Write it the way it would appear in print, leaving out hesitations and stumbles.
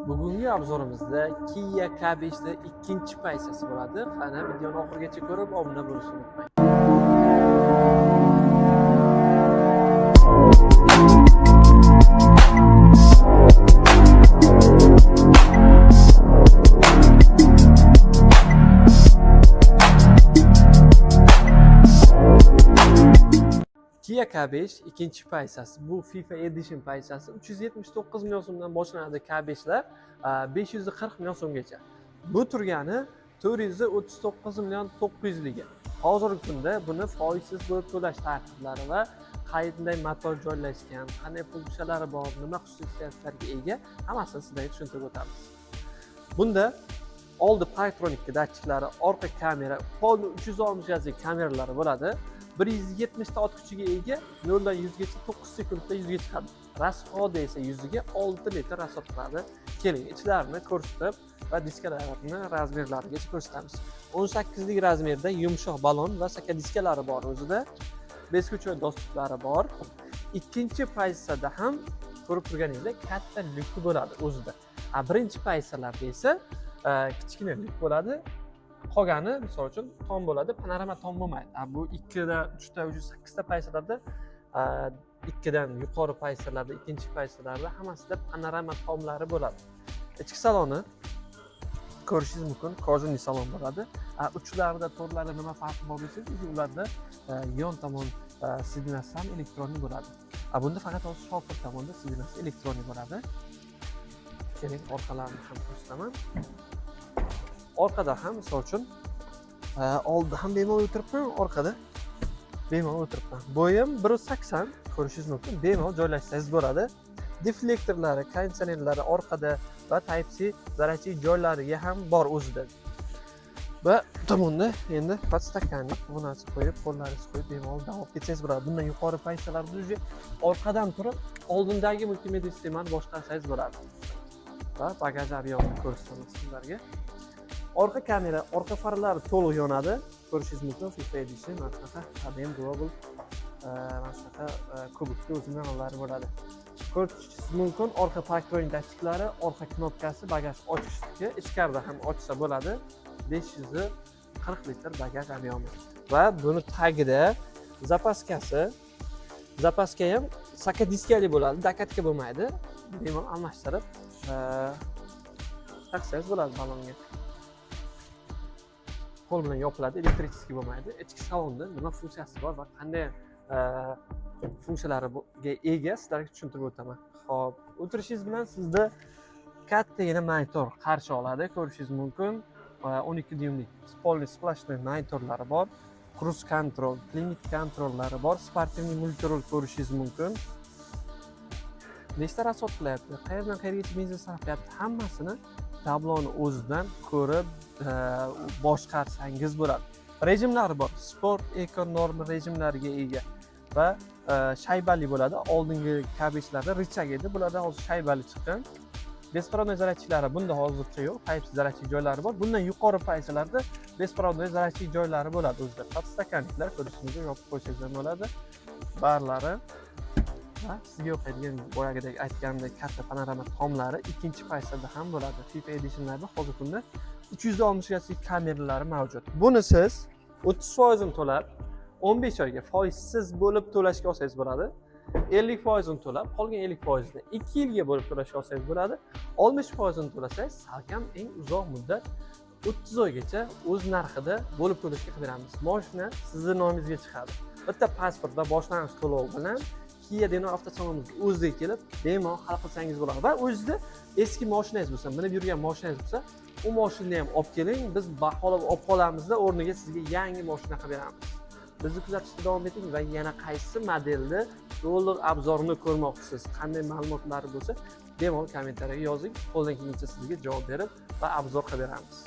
Bugungi обзор imizda Kia K5 da ikkinchi pozitsiyasi bo'ladi. Qani, videoni oxirigacha ko'rib, obuna bo'lishni unutmang. Kia K5 ikkinchi pozitsiyasi, bu FIFA Edition pozitsiyasi 379 million so'mdan boshlanadi K5lar, 540 million so'mgacha. Bu turgani 439 million 900 ligi. Hozirgi kunda buni foizsiz bo'lib to'lash tartiblari va qanday motor joylashgan, qanday funksiyalari bor, nima xususiyatlarga ega, hammasini sizlarga tushuntirib o'tamiz. Bunda oldi parktronik datchiklari, orqa kamera, полный 360 graduslik kameralari bo'ladi. 170 ta ot kuchiga ega, 0 dan 100 gacha 9 sekundda 100 ga chiqadi. Расход i esa 100 ga 6 litr расход qiladi. Keling, ichlarini ko'rsatib va diskalarni размер larigacha ko'rsatamiz. 18 lik размер da yumshoq balon va saka diskalari bor o'zida. Бесключевой доступ lari bor. Ikkinchi pozitsiyada ham ko'rib turganingizdek katta lyuki bo'ladi o'zida. A birinchi pozitsiyalarda esa kichkina lyuk bo'ladi. Qolgani, misol uchun, tom bo'ladi, panorama tom bo'lmaydi. A bu ikkida, uchta, uch, sakkizta pozitsiyalarda, ikkidan yuqori pozitsiyalarda, ikkinchi pozitsiyalarda hammasida panorama tomlari bo'ladi. Ichki saloni ko'rishingiz mumkin, кожаный salon bo'ladi. A uchlarida, to'rtlarida nima farqi bor desangiz, ularda yon tomon сиденья si ham электронный bo'ladi. A bunda faqat hozir shofir tomonda сиденья si электронный bo'ladi. Keling, orqalarini ham ko'rsataman. Orqada ham, misol uchun, oldida ham bemalol o'tiribman, orqada bemalol o'tiribman. Bo'yim 1,80, ko'rishingiz mumkin, bemalol joylashsangiz bo'ladi. Deflektorlari, konditsionerlari orqada va Type C zaryadchi joylariga ham bor o'zida. Va bu tomonda endi подстаканник, bu narsa qo'yib, qo'llaringizni qo'yib bemalol davom ketsangiz bo'ladi. Bundan yuqori pozitsiyalarda уже orqadan turib oldindagi multimedia sistemani boshqarsangiz bo'ladi. Va bagaj объем ini ko'rsataman sizlarga. Orqa kamera, orqa faralari to'liq yonadi. Ko'rishingiz mumkin, FIFA Edition mana shunaqa ADM Global, mana shunaqa kubokda o'zini nimalari bo'ladi. Ko'rishingiz mumkin, orqa parktronik datchiklari, orqa knopkasi bagaj ochishniki, ichkarida ham ochsa bo'ladi. 540 litr bagaj объем i. Va buni tagida запаска si, запаска ham saka diskali bo'ladi, докатка bo'lmaydi. Bemalol almashtirib taqsangiz bo'ladi balonga. Qo'l bilan yopiladi, электрический bo'lmaydi. Ichki salonda nima funksiyasi bor va qanday funksiyalariga ega, sizlarga tushuntirib o'taman. Xo'p, o'tirishingiz bilan sizda kattagina monitor qarshi oladi, ko'rishingiz mumkin. 12 dyumlik полный сплошной monitorlari bor. Cruise control, climate controllari bor, спортивный мультируль ko'rishingiz mumkin. Nechta расход qilyapti, qayerdan qayergacha benzin sarflayapti, hammasini tabloni o'zidan ko'rib boshqarsangiz bo'ladi. Rejimlari bor. Sport, eko, norma rejimlariga ega va shaybali bo'ladi. Oldingi K5larda рычаг edi, bularda hozir shaybali chiqqan. Беспроводной zaryadchiklari bunda hozircha yo'q, Type C zaryadchik joylari bor. Bundan yuqori pozitsiyalarda беспроводной zaryadchik joylari bo'ladi o'zida. Подстаканник lar ko'rishingiz, yopib qo'ysangiz ham bo'ladi. Barlari va sizga yoqadigan, boyagidek aytganimdek, katta panorama tomlari ikkinchi pozitsiyada ham bo'ladi. FIFA Editionlarda hozirgi kunda 360 graduslik kameralari mavjud. Buni siz 30%ini to'lab, 15 oyga foizsiz bo'lib to'lashga olsangiz bo'ladi. 50%ini to'lab, qolgan 50%ini 2 yilga bo'lib to'lashga olsangiz bo'ladi. 60%ini to'lasangiz, salkam eng uzoq muddat 30 oygacha o'z narxida bo'lib to'lashga qilib beramiz. Moshina sizni nomingizga chiqadi. Bitta pasport va boshlang'ich to'lov bilan Kia Deno avtosalonimizga o'ziga kelib, bemalol hal qilsangiz bo'ladi. Va o'zida eski moshinangiz bo'lsa, minib yurgan moshinangiz bo'lsa, u moshinani ham olib keling, biz baholab olib qolamizda, o'rniga sizga yangi moshina qilib beramiz. Bizni kuzatishda davom eting va yana qaysi modelni to'liq обзор ini ko'rmoqchisiz, qanday ma'lumotlari bo'lsa, bemalol kommentariyaga yozing. Qo'ldan kelgancha sizga javob berib va обзор qilib beramiz.